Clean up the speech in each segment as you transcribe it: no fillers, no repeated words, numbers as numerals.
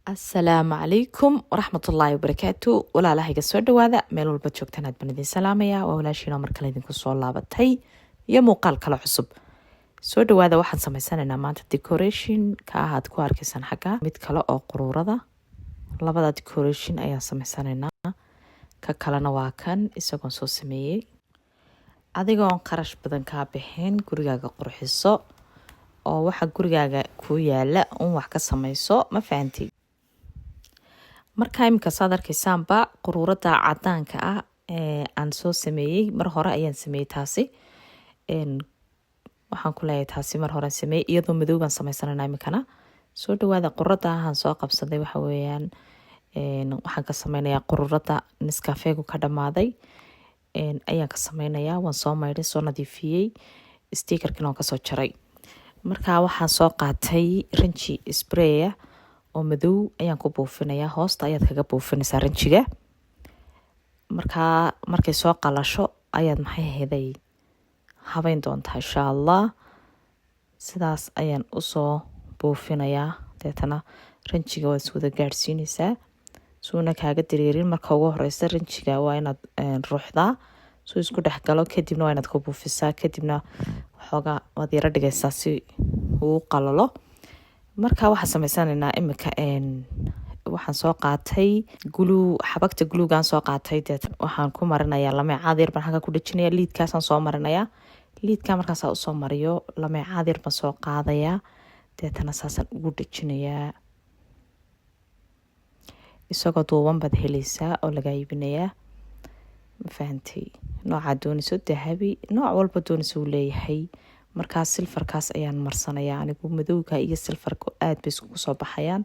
Asalaamu calaykum waraxmatullaahi wabarakaatu. Walaalahayga, soo dhawaada meel walba joogtaan, aad baan idin salaamaya. Waa walaashiin oo mar kale idinku soo laabatay iyo muuqaal kale cusub. Soo dhawaada. Waxaan sameysanaynaa maanta decoration ka ah aad ku arkaysaan xagga, mid kale oo quruurada. Labada decoration ayaan sameysanaynaa. Ka kalena waa kan isagoon soo sameeyey. Adigoon qarash badan kaa bixin, gurigaaga qurxiso oo waxa gurigaaga kuu yaala un wax ka sameyso. Ma fahantay? Marka iminka saad arkaysaanba, quruurada cadaanka ah ee aan soo sameeyey, mar hore ayaan sameeyey. Taasi waxaan ku leeyahay, taasi mar horean sameeyey, iyadoo madow baan sameysanayna iminkana. Soo dhawaada. Quruurada ahaan soo qabsaday waxa weeyaan, waxaan ka sameynayaa quruurada Nescafegu ka dhamaaday ayaan ka sameynayaa. Waan soo maydhay, soo nadiifiyey, stickerkina waan kasoo jaray. Marka waxaan soo qaatay rinji spraya oo madow ayaan ku buufinayaa. Hoosta ayaad kaga buufinaysaa rinjiga. Markaa markay soo qalasho ayaad, maxay ahaday, habeyn doontaa insha Allah. Sidaas ayaan usoo buufinayaa. Deetana rinjiga waad iswada gaadhsiineysaa suuna kaaga dareerin. Marka ugu horeysa rinjiga waa inaad ruuxdaa suu isku dhex galo, kadibna waa inaad ku buufisaa, kadibna waxoogaa waad yaro dhigaysaa si uu qalalo. Marka waxaan sameysanaynaa imika, waxaan soo qaatay glue, xabagta gluegaan soo qaatay. Deet waxaan ku marinayaa lameecaad yar baan xagga ku dhejinaya, liidkaasaan soo marinayaa. Liidka markaasaa usoo mariyo, lameecaad yar baan soo qaadayaa, deetana saasaan ugu dhejinayaa. Isagoo duuban baad heleysaa oo lagaa iibinayaa. Ma fahantay? Noocaad doonayso, dahabi, nooc walba doonayso uu leeyahay. Markaas silverkaas ayaan marsanayaa anigu. Madowga iyo silverka aad bay iskugu soo baxayaan,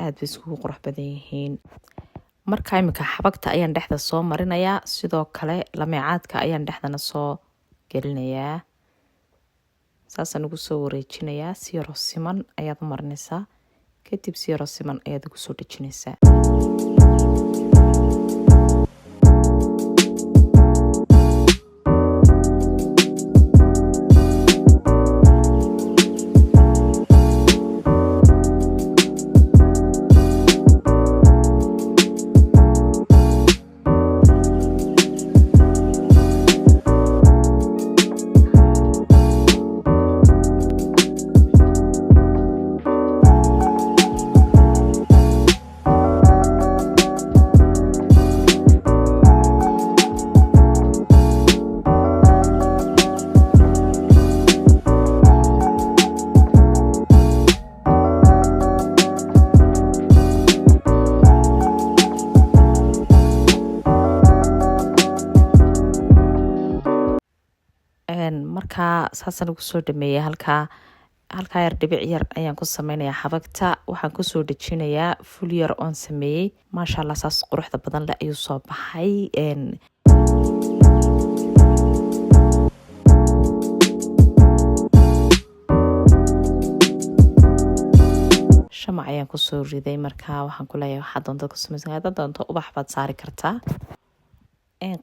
aad bay iskugu qurux badan yihiin. Marka iminka xabagta ayaan dhexda soo marinayaa, sidoo kale lameecaadka ayaan dhexdana soo gelinayaa, saasaan ugu soo wareejinayaa. Si yaroo siman ayaad u marinaysaa, kadib si yaroo siman ayaad ugu soo dhejinaysaa. Markaa saasaan ugu soo dhameeyay. Halkaa yar dhibic yar ayaan ku sameynayaa xabagta. Waxaan kusoo dhejinayaa ful yar oon sameeyey. Maasha Allah, saas quruxda badan leh ayuu soo baxay. Shamac ayaan kusoo riday. Markaa waxaan ku leeyahay, waxaa doonta ku sameysan, haddaad doonto ubax baad saari kartaa.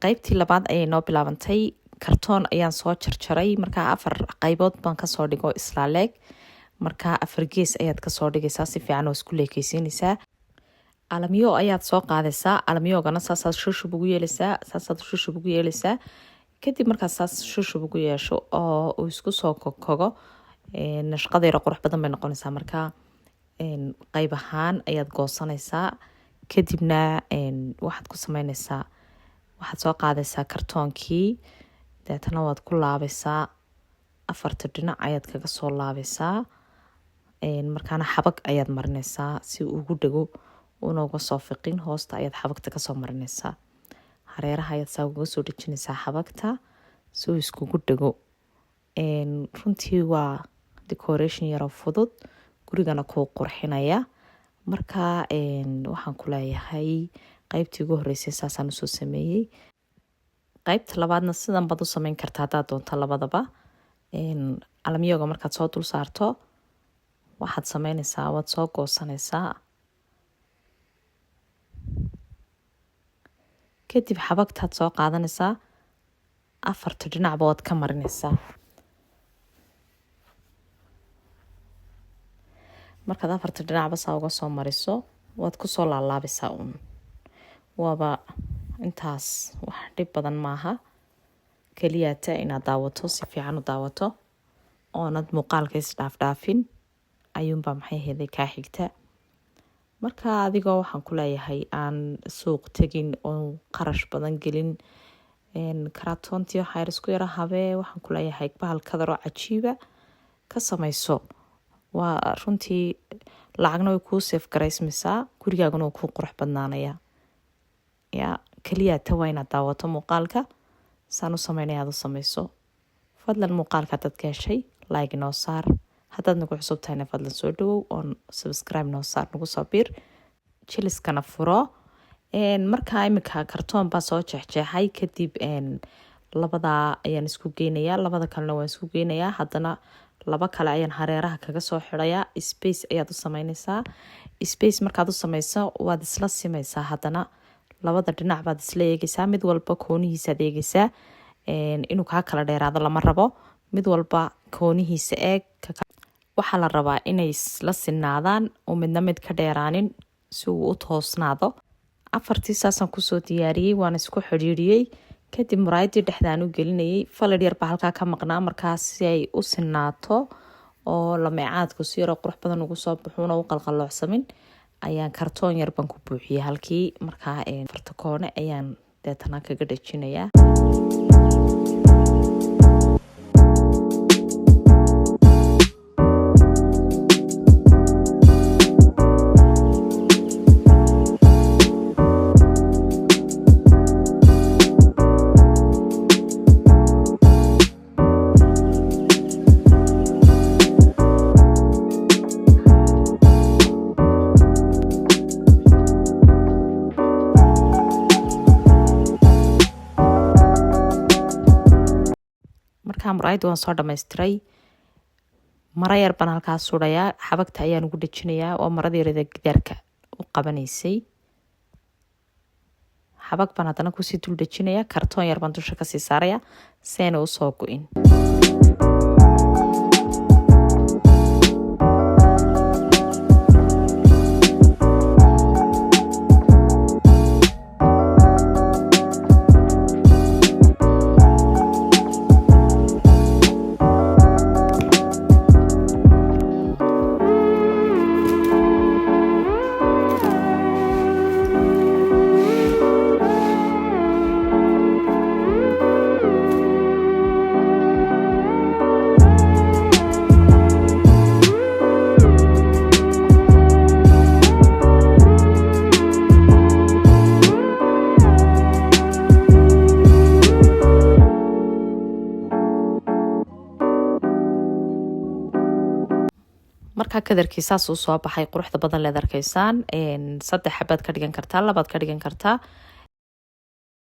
Qeybtii labaad ayay noo bilaabantay. Kartoon ayaan soo jarjaray. Markaa afar qaybood baan kasoo dhigo islaaleeg. Markaa afar gees ayaad kasoo dhigaysaa, si fiican oo isku leekeysiinaysaa. Alamyo ayaad soo qaadaysaa. Alamyoogana saasaad shushub ugu yeeleysaa, saasaad shushub ugu yeeleysaa. Kadib markaa saas shushub ugu yeesho oo uu isku soo kogo, nashqada yaro qurux badan bay noqonaysaa. Markaa qayb ahaan ayaad goosanaysaa, kadibna waxaad ku sameynaysaa, waxaad soo qaadaysaa kartoonkii, deetana waad ku laabaysaa. Afarta dhinac ayaad kaga soo laabaysaa. Markaana xabag ayaad marinaysaa si uu ugu dhego una uga soo fiqin. Hoosta ayaad xabagta kasoo marinaysaa, hareeraha ayaad saa ugaga soo dhejinaysaa xabagta si uu iskugu dhego. Runtii waa decoration yaroo fudud, gurigana kuu qurxinaya. Marka waxaan ku leeyahay, qeybtii ugu horeysay saasaan usoo sameeyey. Qeybta labaadna sidan baad u sameyn kartaa haddaad doonto labadaba. Alamyoga markaad soo dul saarto, waxaad sameynaysaa, waad soo goosanaysaa, kadib xabagtaad soo qaadanaysaa, afarta dhinacba waad ka marinaysaa. Markaad afarta dhinacba saa uga soo mariso, waad kusoo laalaabaysaa uun. Waaba intaas, wax dhib badan maaha. Keliyaata inaad daawato, si fiican u daawato, oonad muuqaalka isdhaafdhaafin ayuunbaa, maxay ahayday, kaa xigta. Marka adigoo, waxaan ku leeyahay, aan suuq tegin oo qarash badan gelin, karatoontii waxaa yar isku yara habee, waxaan ku leeyahay, bahal kadaroo cajiiba ka samayso. Waa runtii lacagna way kuu save garaysmaysaa, gurigaaguna wuu kuu qurux badnaanaya. Ya keliyaata waa inaad daawato muuqaalka saan u sameynaya, aad u sameyso. Fadlan muuqaalka haddaad ka heshay, like noo saar. Haddaad nagu cusub tahayna, fadlan soo dhawow oon subscribe noo saar, nagu soo biir, jiliskana furo. Markaa iminka kartoon baa soo jeexjeexay. Kadib labadaa ayaan isku geynayaa, labada kalena waan isku geynayaa. Haddana laba kale ayaan hareeraha kaga soo xirayaa. Space ayaad u sameyneysaa. Space markaad u sameyso, waad isla simaysaa. Haddana labada dhinac baad isla eegeysaa, mid walba koonihiisaad eegeysaa. Inuu kaa kala dheeraado lama rabo. Mid walba koonihiisa eeg. Waxaa la rabaa inay isla sinaadaan oo midna mid ka dheeraanin, si uu u toosnaado. Afartii saasaan kusoo diyaariyey, waan isku xidhiidhiyey. Kadib muraayadii dhexdaan u gelinayay, falid yar baa halkaa ka maqnaa. Markaas si ay u sinaato oo lameecaadku si yaroo qurux badan ugu soo baxuuna u qalqaloocsamin, ayaan kartoon yar baan ku buuxiyey halkii. Markaa afarta koone ayaan deetana kaga dhejinayaa. Markaa muraayadda waan soo dhamaystiray. Mara yar baan halkaas surayaa, xabagta ayaan ugu dhejinayaa. Oo maradii yarada gidaarka u qabanaysay xabag baan haddana kusii dul dhejinayaa. Kartoon yar baan dusha kasii saaraya si ayna usoo go-in. Markaa kadarkii saas uu soo baxay, quruxda badan leed arkaysaan. Saddex xabaad ka dhigan kartaa, labaad ka dhigan kartaa.